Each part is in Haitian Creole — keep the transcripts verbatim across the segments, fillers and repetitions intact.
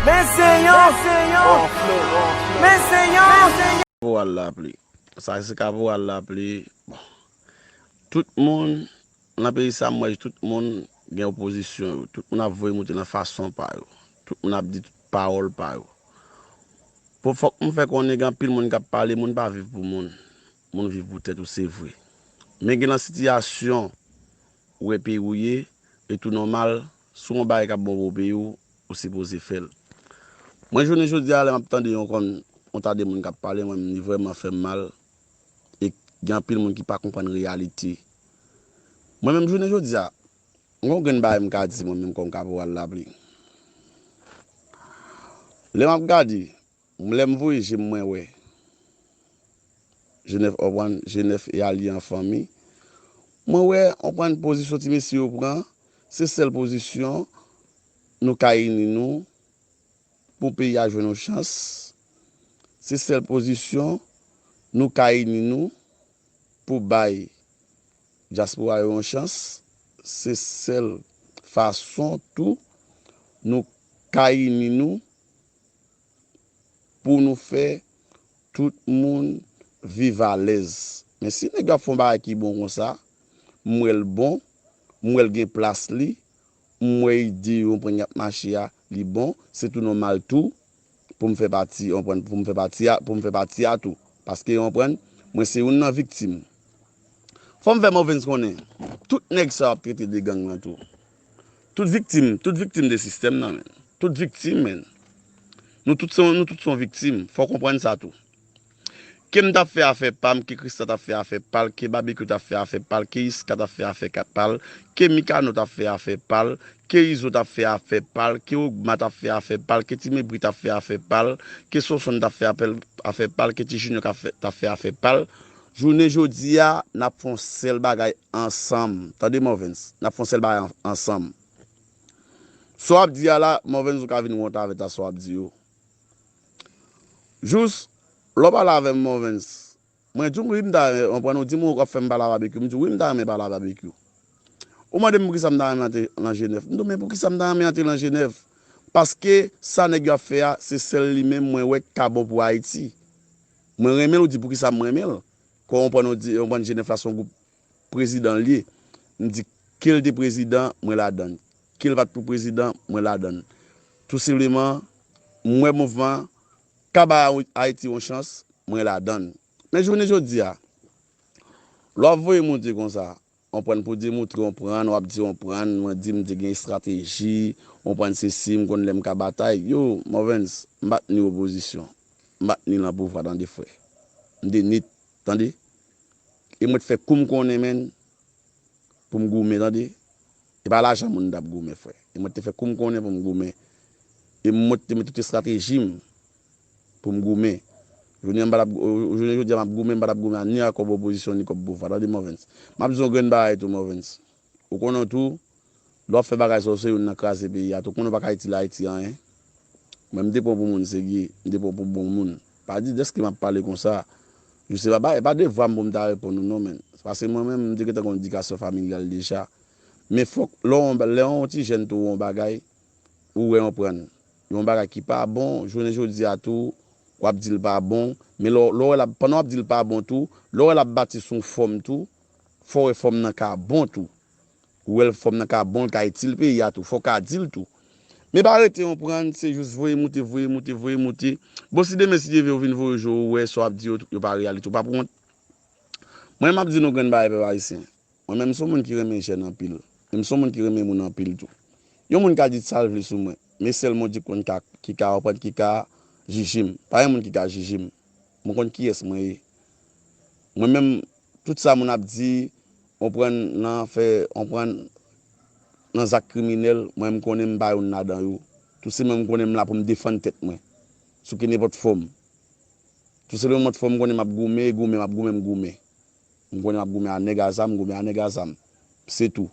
Men se yon, men se yon, men se yon. Kaporal lapli. Sa se kaporal lapli. Bon. Tout moun nan peyi sa, m wè tout moun gen opozisyon yo. Tout moun ap voye moute nan fason pa yo. Tout moun ap di tout pawòl pa yo. Pou fòk m fè konnen gen anpil moun k ap pale, moun pa viv pou moun. Moun viv pou tèt ou, se vre. Men gen nan sitiyasyon ou wè peyi ou ye, e tou nòmal, si w yon bagay k ap bon pou peyi w, ou sipoze fè l. Mwen, jounen jodi a, lè m ap tande yon konn, yon ta de moun k ap pale, mwen, li vrèman fè m mal. E gen anpil moun ki pa konprann reyalite. Mwen menm, jounen jodi a, yon grenn bagay m ka di mwen menm kòm kaporal lapli. Lè m ap gade, lè m voye je m, mwen wè Jenèf, konprann, Jenèf e Alye an fanmi. Mwen wè, konprann, pozisyon ti mesye yo pran, se sèl pozisyon nou ka ini nou pou peyi a jwenn yon chans. Se sèl pozisyon nou ka ini nou pou bay dyaspora yo yon chans. Se sèl fason tou nou ka ini nou pou nou fè tout moun viv alèz. Men si nèg yo ap fè yon bagay ki bon konsa, m wè l bon, m wè l gen plas li, m wè ide yo pran y ap mache a, li bon, se tou nòmal tou pou m fè pati, konprann, pou m fè pati a, pou m fè pati a tou. Paske, konprann, mwen se youn nan viktim. Fò m fè Morvens konnen, tout nèg sa yo ap trete de gang lan tou. Tout viktim, tout viktim de sistèm nan, men. Tout viktim, men. Nou tout se, nou tout se yon viktim. Fò w konprann sa tou. Ke m t ap fè afè pa m, ke Krista t ap fè afè pa l, ke Babekyou t ap fè afè pa l, ke Iska t ap fè afè ka-, pa l, ke Mikano t ap fè afè pa l, ke Izo t ap fè afè pa l, ke Ogma t ap fè afè pa l, ke Ti Mebri t ap fè afè pa l, ke Sonson t ap fè apèl, afè pa l, ke Ti Junior t ap fè, t ap fè afè pa l. Jounen jodi a, n ap fè yon sèl bagay ansanm. Tande Morvens, n ap fè yon sèl bagay an-, ansanm. Sa w ap di a la, Morvens, ou ka vin wont avè ta sa w ap di yo. Jous, lè w pale avè m, Morvens, mwen di w, wi, m ta renmen, konprann, ou di m w ap fè m pale a Babekyou. M di w, wi, m ta renmen pale a Babekyou. Ou mande m poukisa m ta renmen antre nan Jenèf. M di w, men poukisa m ta renmen antre nan Jenèf? Paske sa nèg yo ap fè a, se sèl li menm mwen wè k ka bon pou Ayiti. Mwen renmen l, ou di poukisa m renmen l. Kon w konprann, ou di, ou konprann Jenèf la se yon gwoup prezidan l ye. M di, ke l te prezidan, mwen ladann. Ke l pa t pou prezidan, mwen ladann. Tou senpleman, m wè mouvman ka bay Ayiti yon chans, mwen ladann. Men jounen jodi a, lè w ap voye moute konsa, w konprann, pou demontre w konprann, w ap di w konprann, mwen di m te gen estrateji, w konprann, sesi, m konn lè m ka batay. Yo, Morvens, m pa t ni opozisyon. M pa t ni nan pouvwa, tande, frè. M te nèt, tande. E mwen te fè kou m konnen, menn, pou m goumen, tande. E pa lajan moun m t ap goumen, frè. E mwen te fè kou m konnen pou m goumen. E mwen te met tout estrateji m pou m goumen. Jounen an, m pa t ap, jounen jodi a, m ap goumen, m pa t ap goumen ni a kòb opozisyon, ni kòb pouvwa. Tande, Morvens. M ap di w yon grenn bagay tou, Morvens. Ou konnen tou, lè w ap fè bagay sa, ou se youn nan kraze peyi a tou. Ou konnen ou pa ka itil Ayiti anyen. Mwen, m te pran w pou moun serye, m te pran w pou bon moun. Pa di dèske m ap pale konsa. Jis se pa, e pa devwa m pou m ta reponn ou non, men. Paske mwen menm, m te gentan gen yon edikasyon familyal deja. Men fòk, lè w, lè yon ti jèn tou yon bagay, ou wè yon prann. Yon bagay ki pa bon, jounen jodi a tou, w ap di l pa bon. Men lè w, lè w wè l ap, pandan w ap di l pa bon tou, lè w wè l ap bati sou yon fòm tou, fò w wè fòm nan ka bon tou. Ou wè l fòm nan ka bon, l ka itil peyi a tou. Fò w ka di l tou. Men pa rete yon prann, se jis voye moute, voye moute, voye moute. Bon, si demen, si Dye vle, ou vin voye je w, ou wè sa w ap di yo, yo pa reyalite, ou p ap wont. Mwen, m ap di nou grenn bagay, pèp ayisyen. Mwen menm, m se yon moun ki renmen jèn anpil. E m se yon moun ki renmen moun anpil tou. Yon moun ka di sa l vle sou mwen. Men sèl Bondye konn ka, ki ka konprann, ki ka jije m. Pa gen moun ki ka jije m. Mwen konn kiyès mwen ye. Mwen menm, tout sa moun ap di, konprann nan fè, konprann nan zak kriminèl, mwen m konnen m pa youn ladan yo. Tou senpleman m konnen m la pou m defann tèt mwen. Sou ki nenpòt fòm. Tou senpleman nenpòt fòm m konnen m ap goumen, goumen, m ap goumen, m goumen. M konnen m ap goumen a nèg a zam, m goumen a nèg a zam. Se tou.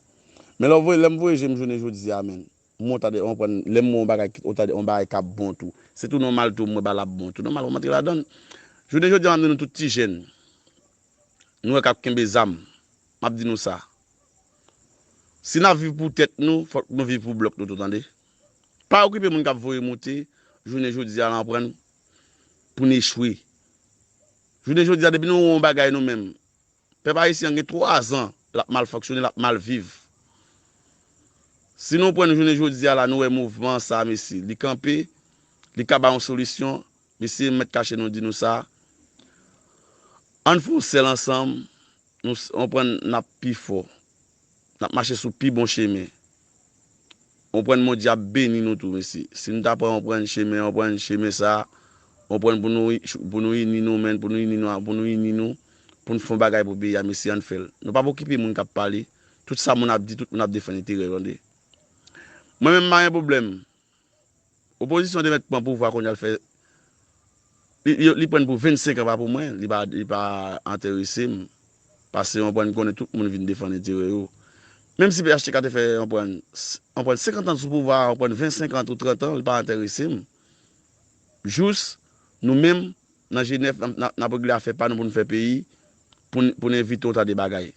Men lè w voye, lè m voye je m jounen jodi a, menn. M wè w ta de, w konprann, lè m wè yon bagay, w ta de, yon bagay k ap bon tou. Se tou nòmal tou, m wè bagay la ap bon tou. Nòmal, w antre ladan l. Jounen jodi a, m ap di nou tout ti jèn, nou wè k ap kenbe zam. M ap di nou sa. Si n ap viv pou tèt nou, fòk nou viv pou blòk nou tou, tande. Pa okipe moun k ap voye moute, jounen jodi a la, konprann, pou n echwe. Jounen jodi a, depi nou wè yon bagay nou menm, pèp ayisyen an gen twa zan l ap mal fonksyone, l ap mal viv. Si nou pran jounen jodi a la, nou wè mouvman sa, mesye, li kanpe, li ka ba yon solisyon, mesye, m mèt kache nou di nou sa, ann fè yon sèl ansanm, nou s- konprann n ap pi fò. N ap mache sou pi bon chemen. Konprann Bondye ap beni nou tou, mesye. Si nou ta pran konprann chemen, konprann chemen sa, konprann pou nou, pou nou ini nou, men, pou nou ini nou, pou nou ini nou, pou n fè yon bagay pou peyi a, mesye, ann fè l. Nou p ap okipe moun k ap pale. Tout sa moun ap di, tout moun ap defann enterè yo, tande. Mwen menm, m pa gen pwoblèm. Opozisyon te mèt pran pouvwa kounye a l fè. Li, li, li pran pou vennsenk an, pa pou mwen. Li pa, li pa enterese m. Paske, konprann, konnen tout moun vin defann enterè yo. Menm si P H T K te fè, konprann, s- konprann senkant an sou pouvwa, konprann vennsenk an ou trant an, li pa enterese m. Jous, nou menm, nan G nèf, n ap, n ap, n ap regle afè pa nou pou n fè peyi, pou n, pou n evite yon ta de bagay.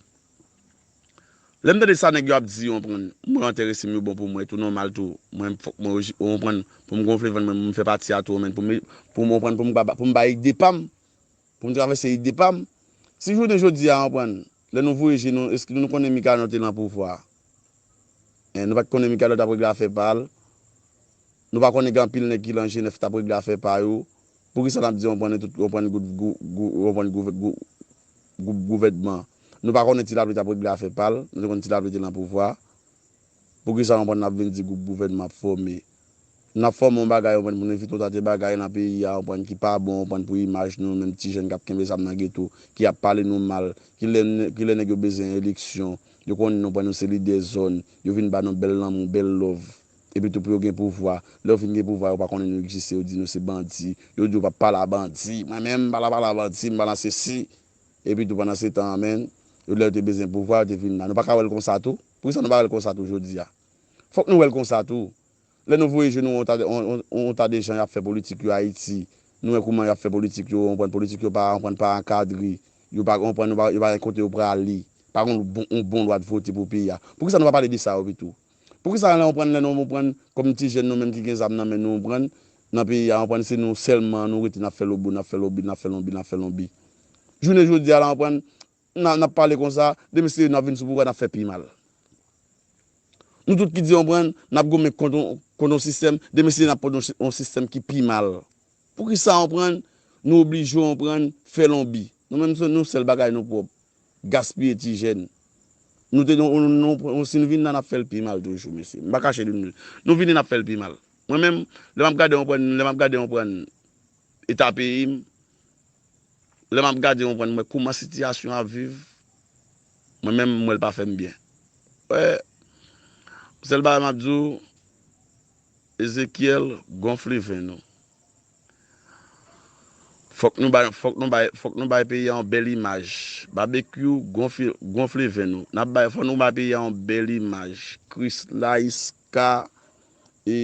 Lè m tande sa nèg yo ap di, ou konprann, mwen enterese m, yo bon pou mwen, tou nòmal tou. Mwen, fòk mwen, ou konprann, pou m gonfle vant mwen, m fè pati a tou, men pou m, pou m, ou konprann, pou m, pou m bay ide pa m, pou m travèse ide pa m. Si jounen jodi a, ou konprann, lè nou voye je nou, èske nou konnen Mikanò te nan pouvwa? En, nou pa t konnen Mikanò t ap regle afè pa l. Nou pa konnen gen anpil nèg ki lan G nèf t ap regle afè pa yo. Poukisa n ap di, ou konprann, tout, ou konprann, gwoup, gwoup, ou konprann, gwoup, gwoup, gwoup gouvènman? Nou pa konnen Ti Lapli t ap regle afè pa l. Nou te konn Ti Lapli te lan pouvwa. Poukisa, ou konprann, n ap vin di gwoup gouvènman ap fòme? N ap fòme yon bagay, ou konprann, pou n evite yon ta de bagay nan peyi a, ou konprann, ki pa bon, ou konprann, pou imaj nou, menm ti jèn k ap kenbe zam nan geto, ki ap pale nou mal, ki lè, ki lè nèg yo bezwen eleksyon, yo konnen nou, ou konprann, nou se lidè zòn, yo vin ba nou bèl lanmou, bèl love. Epi tou pou yo gen pouvwa. Lè yo fin gen pouvwa, yo pa konnen nou egziste, yo di nou se bandi. Yo di yo p ap pale a bandi. Mwen menm, m pa la pale a bandi, m pa lan sesi. Epi tou pandan se tan an, men, yo lè yo te bezwen pouvwa, yo te vin la. Nou pa ka wè l konsa tou? Poukisa nou pa wè l konsa tou jodi a? Fòk nou wè l konsa tou. Lè nou voye je nou yon ta, yon, yon, yon ta de jan y ap fè politik yo Ayiti, nou wè kouman y ap fè politik yo, ou konprann, politik yo pa, ou konprann, pa ankadre, yo pa, ou konprann, yo pa, yo pa gen kote yo prale, pa gen yon bon, yon bon lwa de vote pou peyi a. Poukisa nou pa pale de sa yo pito? Poukisa lè ou konprann, lè nou konprann, kòm ti jèn nou menm ki gen zam nan men nou, ou konprann, nan peyi a, ou konprann, se nou sèlman nou rete n ap fè lobo, n ap fè lobi, n ap fè lonbi, n ap fè lonbi. Jounen jodi a la, ou konprann, n a, n ap pale konsa, demen se nou ap vin sou pouvwa, n ap fè pi mal. Nou tout ki di, ou konprann, n ap goumen kont yon, kont yon sistèm, demen se n ap pran yon si- yon sistèm ki pi mal. Poukisa, ou konprann, nou oblije, ou konprann, fè lonbi? Nou menm se nou sèl bagay nou pwòp. Gaspiye ti jèn. Nou te, nou, nou, nou, nou, si n vin la, n ap fè l pi mal toujou, mesye. M pa kache nou. Nou vini, n ap fè l pi mal. Mwen menm, lè m ap gade, ou konprann, lè m ap gade, ou konprann, eta peyi m, lè m ap gade, ou konprann, mwen kouman sitiyasyon ap viv, mwen menm, m wè l pa fè m byen. Wè, sèl bagay m ap di w, Ezekyèl, gonfle venn ou. Fòk nou bay, fòk nou bay, fòk nou bay peyi a yon bèl imaj. Babekyou, gonfle, gonfle venn ou. N ap bay, fòk nou bay peyi a yon bèl imaj. Krisla, Iska, e,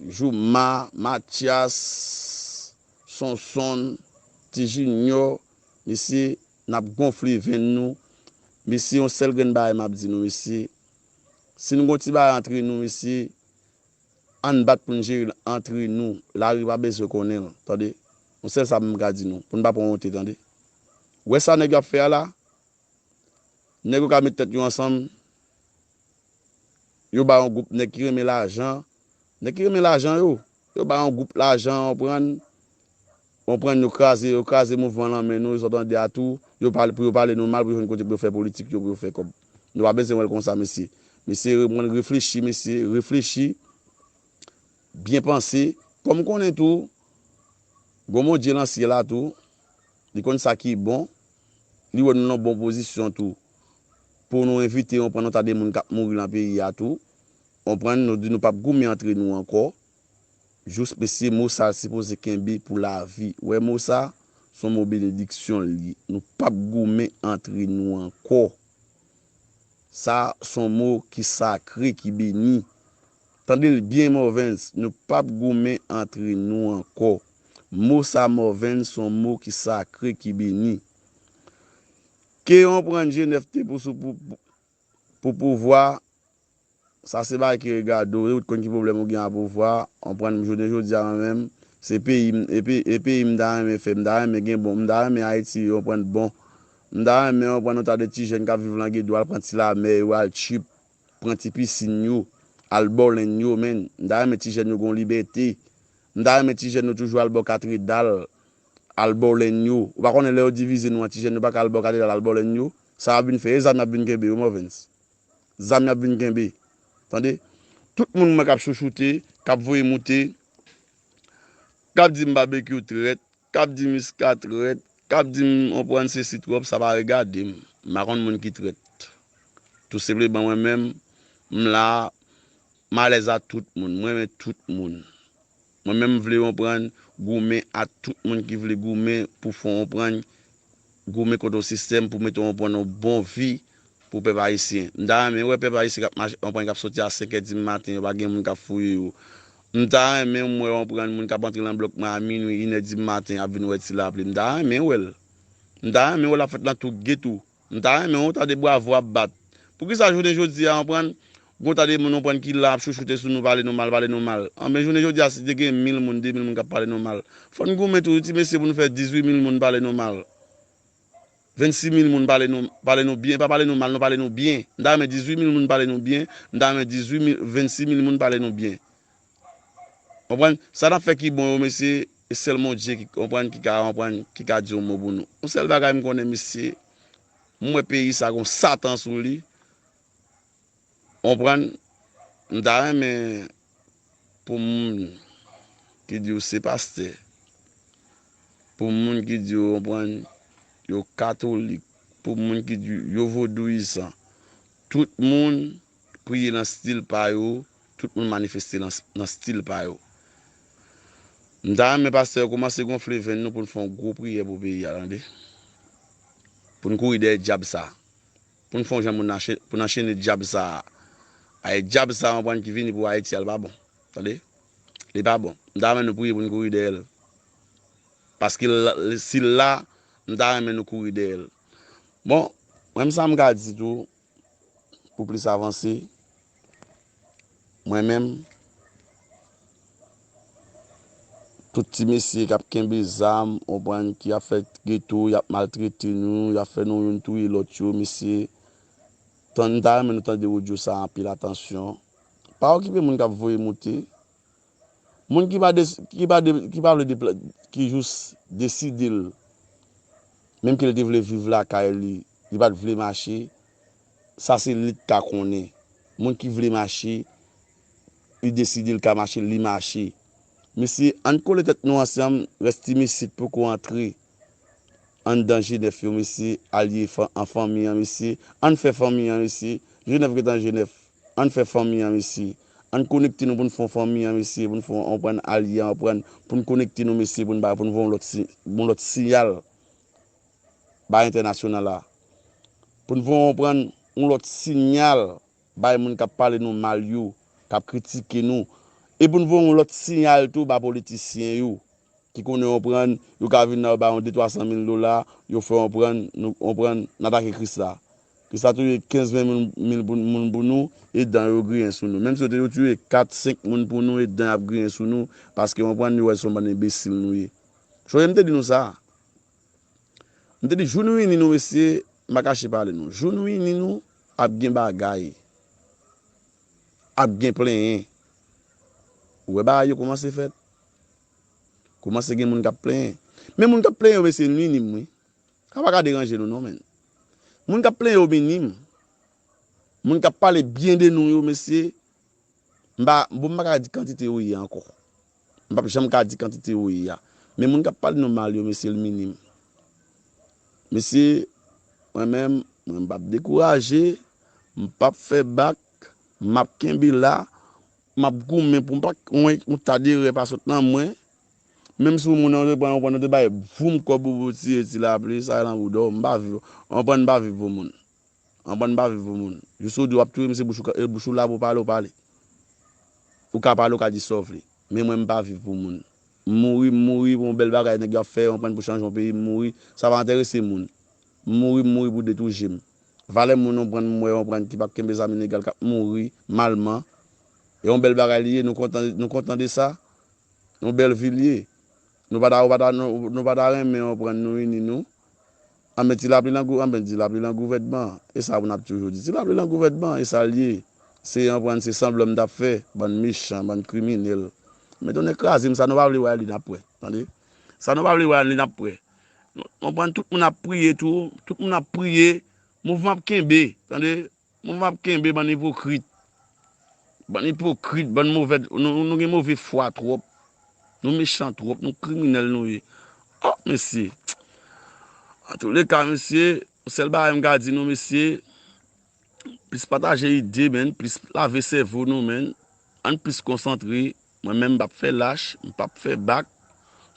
Jouma, Matyas, Sonsonn, Ti Jinyò, mesye, n ap gonfle venn nou. Mesye, yon sèl grenn bagay m ap di nou, mesye. Si nou gon ti bagay antre nou, mesye, ann bat pou n jere l antre nou. Lari pa bezwen konnen l, tande. Yon sèl sa m ka di nou, pou n pa pran wonte, tande. Wè sa nèg yo ap fè a la? Nèg yo ka met tèt yo ansanm, yo ba yon gwoup nèg ki renmen lajan, nèg ki renmen lajan yo, yo ba yon gwoup lajan, ou konprann, ou konprann, yo kraze, yo kraze mouvman lan men nou, yo sot ande a tou, yo pale, pou yo pale nou mal, pou yo jwenn kote pou yo fè politik yo, pou yo fè kòb. Nou pa bezwen wè l konsa, mesye. Mesye, ou konprann, reflechi, mesye, reflechi, byen panse. Kòm konnen tou, gon Bondye lan syèl la tou, li konn sa ki bon, li wè nou nan bon pozisyon tou. Pou nou evite, ou konprann, yon ta de moun k ap mouri lan peyi a tou. Ou konprann, nou di nou p ap goumen antre nou ankò. Jous mesye, mo sa sipoze kenbe pou lavi. Wè mo sa, se yon mo benediksyon l ye. Nou p ap goumen antre nou ankò. Sa se yon mo ki sakre, ki beni. Tande l byen, Morvens, nou p ap goumen antre nou ankò. Mo sa, Morvens, se yon mo ki sakre, ki beni. Ke yon pran G nèf te pou sou pou, pou, pou pouvwa, Sa se bagay ki regade w, wi, ou t konn ki pwoblèm ou gen a pouvwa, w konprann, jounen jodi a mwen menm, se peyi m, e pe-, e peyi m ta renmen fè, m ta renmen gen bon, m ta renmen Ayiti, w konprann, bon. M ta renmen, w konprann, w ta de ti jèn k ap viv Langedò, al pran ti lamè yo, al tchip, pran ti pisin yo, al bòlenn yo, menn. M ta renmen ti jèn yo gen yon libète. M ta renmen ti jèn yo toujou al bò katredal, al bòlenn yo. Ou pa konnen lè yo divize nou an ti jèn yo pa ka al bò katredal, al bòlenn yo. Sa y ap vin fè, e zam y ap vin kenbe yo, Morvens. Zam y ap vin kenbe. Tande? Tout moun mwen k ap chouchoute, k ap voye moute, k ap di m Babekyou trèt, k ap di Miska trèt, k ap di m, w konprann, sesi twòp, sa pa regade m. M pa konn moun ki trèt. Tou senpleman, mwen menm, m la, m alèz a tout moun, m renmen tout moun. Mwen menm, m vle, w konprann, goumen a tout moun ki vle goumen pou fè, w konprann, goumen kont yon sistèm pou mete, w konprann, yon bon vi pou pèp ayisyen. M ta renmen wè pèp ayisyen k ap mache, w konprann, k ap soti a senk è di maten, yo pa gen moun k ap fouye yo. M ta renmen m wè, w konprann, moun k ap antre nan blòk mwen a minwi, inè di maten, ap vin wè ti lapli. M ta renmen wè l. M ta renmen wè l ap fèt nan tou geto. M ta renmen w tande bravo ap bat. Poukisa jounen jodi a, w konprann, gon ta de moun, w konprann, ki la ap chouchoute sou nou, pale nou mal, pale nou mal? Anben, jounen jodi a, si te gen mil moun, de mil moun k ap pale nou mal, fò n goumen tou, ti mesye, pou nou fè dizuit mil moun pale nou mal. Vennsis mil moun pale nou, pale nou byen, pa pale nou mal, non, pale nou byen. M ta renmen dizuit mil moun pale nou byen, m ta renmen dizuit mil, vennsis mil moun pale nou byen. Konprann? Sa n ap fè ki bon yo, mesye, e sèl Bondye ki konprann, ki ka konprann, ki ka di yon mo pou nou. Yon sèl bagay m konnen, mesye, m wè peyi sa gon Satan sou li. Konprann? M ta renmen pou moun ki di yo se pastè, pou moun ki di yo, konprann, yo katolik, pou moun ki di yo vodouyizan, tout moun priye nan stil pa yo, tout moun manifeste nan, nan stil pa yo. M ta renmen pastè yo kòmanse gonfle venn nou pou n fè yon gwo priyè pou peyi a, tande. Pou n kouri dèyè dyab sa. Pou n fè yon jan pou n anche-, pou n anchene dyab sa a. Ay, dyab sa a, w konprann, ki vini pou Ayiti a, li pa bon. Tande? Li pa bon. M ta renmen nou priye pou n kouri dèyè l. Paske l, si l la, m ta renmen nou kouri dèyè l. Bon, mwen menm sa m ka di tou, pou plis avanse, mwen menm, tout ti mesye k ap kenbe zam, w konprann, ki ap fè geto, y ap maltrete nou, y ap fè nou youn touye lòt yo, mesye, tan-, m ta renmen nou tande odyo sa a anpil atansyon. Pa okipe moun k ap voye moute. Moun ki pa de-, ki pa de-, ki pa vle depla-, ki jis deside l, menm ke l te vle viv lakay li, li pa t vle mache, sa se li k ka konnen. Moun ki vle mache, li deside l ka mache, li mache. Mesye, ann kole tèt nou ansanm, rès ti mesye t poko antre anndan Jenèf yo, mesye, alye fa-, an fanmi an, mesye. Ann fè fanmi an, mesye. Jenèf gentan Jenèf. Ann fè fanmi an, mesye. Ann konekte nou pou n fè yon fanmi an, mesye, pou n fè yon, w konprann, alye an, w konprann, pou n konekte nou, mesye, pou n ba, pou n voye yon lòt si-, yon lòt siyal bay entènasyonal la. Pou n voye, w konprann, yon lòt siyal bay moun k ap pale nou mal yo, k ap kritike nou. E pou n voye yon lòt siyal tou ba politisyen yo, ki konnen, w konprann, yo ka vin la, yo ba yon de twa san mil dola, yo fè, w konprann, nou, w konprann, n atake Krisla. Krisla touye kenz ven mil, mil pou, moun pou nou, e dan yo griyen sou nou. Menm si yo te, yo touye kat, senk moun pou nou, e dan y ap griyen sou nou, paske, w konprann, yo wè se yon bann enbesil nou ye. Sonje m te di nou sa. M te di, jou nou ini nou, mesye, m pa kache pale nou. Jou nou ini nou, ap gen bagay. Ap gen plenyen. Ou wè bagay yo kòmanse fèt. Kòmanse gen moun k ap plenyen. Men moun k ap plenyen yo, mesye, n ini m, wi. Sa pa ka deranje nou, non, menn. Moun k ap plenyen yo, n ini m. Moun k ap pale byen de nou yo, mesye, m pa, bon, m pa ka di kantite yo ye ankò. M p ap janm ka di kantite yo ye a. Men moun k ap pale nou mal yo, mesye, l minim. Mesye, mwen menm, mwen m p ap dekouraje, m p ap fè bak, m ap kenbe la, m ap goumen pou m pa, mwen, yon ta derè pa sot nan mwen. Menm si yon moun nan te pran, yon pran, te bay voum kòb ou pou tire ti lapli, sa nan bouda w, m pa viv, yon pran, m pa viv pou moun. Anbann pa viv pou moun. Jis ou di w ap touye m, se bouch ou ka, e bouch ou la pou pale, ou pale. Ou ka pale, ou ka di sa w vle. Men mwen, m pa viv pou moun. M mouri, m mouri pou yon bèl bagay nèg yo ap fè, w konprann, pou chanje yon peyi, m mouri. Sa pa enterese moun. M mouri, m mouri pou de twou je m. Valè moun, ou konprann, m wè, ou konprann, ki p ap kenbe zam ilegal, k ap mouri malman. E yon bèl bagay li ye, nou kontan, nou kontan de sa. Yon bèl vi li ye. Nou pa ta, ou pa ta, nou, nou pa ta renmen, ou konprann, nou ini nou. Anben, ti lapli nan gou-, anben, ti lapli nan gouvènman an. E sa pou n ap toujou di. Ti lapli nan gouvènman an, e sa l ye. Se, ou konprann, se sanblan m t ap fè, bann mechan, bann kriminèl. Men tonnè kraze m, sa nou pa vle wè a li n ap wè, tande. Sa nou pa vle wè a li n ap wè. Nou, ou konprann, tout moun ap priye tou, tout moun ap priye, mouvman ap kenbe, tande. Mouvman ap kenbe, bann ipokrit. Bann ipokrit, bann movè, nou, nou gen move fwa twòp. Nou mechan twòp, nou kriminèl nou ye. Oh, mesye. Antouleka, mesye, sèl bagay m ka di nou, mesye, plis pataje ide, menn, plis lave sèvo nou, menn. Ann plis konsantre. Mwen menm, m p ap fè lach, m p ap fè bak.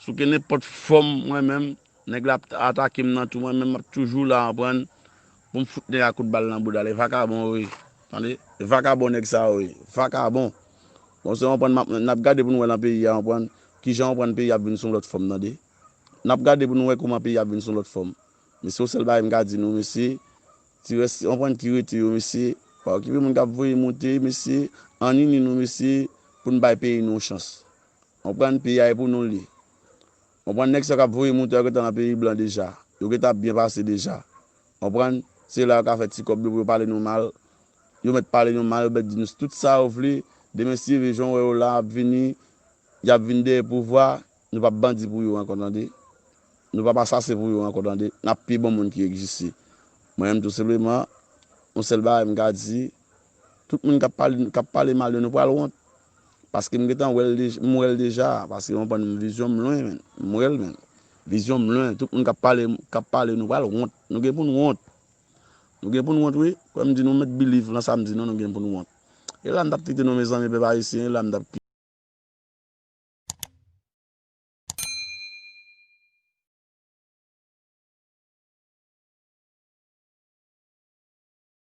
Sou ke nenpòt fòm, mwen menm, nèg la ap atake m nan tou, mwen menm, m ap toujou la, ou konprann, pou m fout nèg a kout bal nan bouda l. E vakabon yo ye, tande? E vakabon nèg sa yo ye, vakabon. Bon, se, ou konprann, m ap, n ap gade pou n wè nan peyi a, ou konprann, kijan, ou konprann, peyi a ap vin sou lòt fòm, tande? N ap gade pou n wè kòman peyi a ap vin sou lòt fòm. Men se yon sèl bagay m ka di nou, mesye, ti rès, ou konprann, ki rete yo, mesye, pa okipe moun k ap voye monte, mesye, ann ini nou, mesye, pou n bay peyi nou yon chans. Konprann, peyi a e pou nou l ye. Konprann, nèg sa k ap voye moute yo gentan nan peyi blan deja. Yo gentan ap byen pase deja. Konprann, se la yo ka fè ti kòb yo pou yo pale nou mal. Yo mèt pale nou mal, yo mèt di nou tout sa yo vle. Demen si Dye vle, jan w wè yo la ap vini, y ap vin dèyè pouvwa, nou p ap bandi pou yo ankò, tande. Nou p ap asasen pou yo ankò, tande. N ap pi bon moun ki egziste. Mwen menm, tou senpleman, yon sèl bagay m ka di, tout moun k ap pale, k ap pale mal yo, nou pral wont. Paske m gentan wè l dej-, m wè l deja. Paske, ou konprann, vizyon m lwen, menn. M wè l, menn. Vizyon m lwen. Tout moun k ap pale, k ap pale, nou pral wont. Nou gen pou n wont. Nou gen pou n wont, wi. Kwè m di nou, mèt believe lan sa m di nou, nou gen pou n wont. E la m t ap kite nou, mezanmi, pèp ayisyen, e la m t ap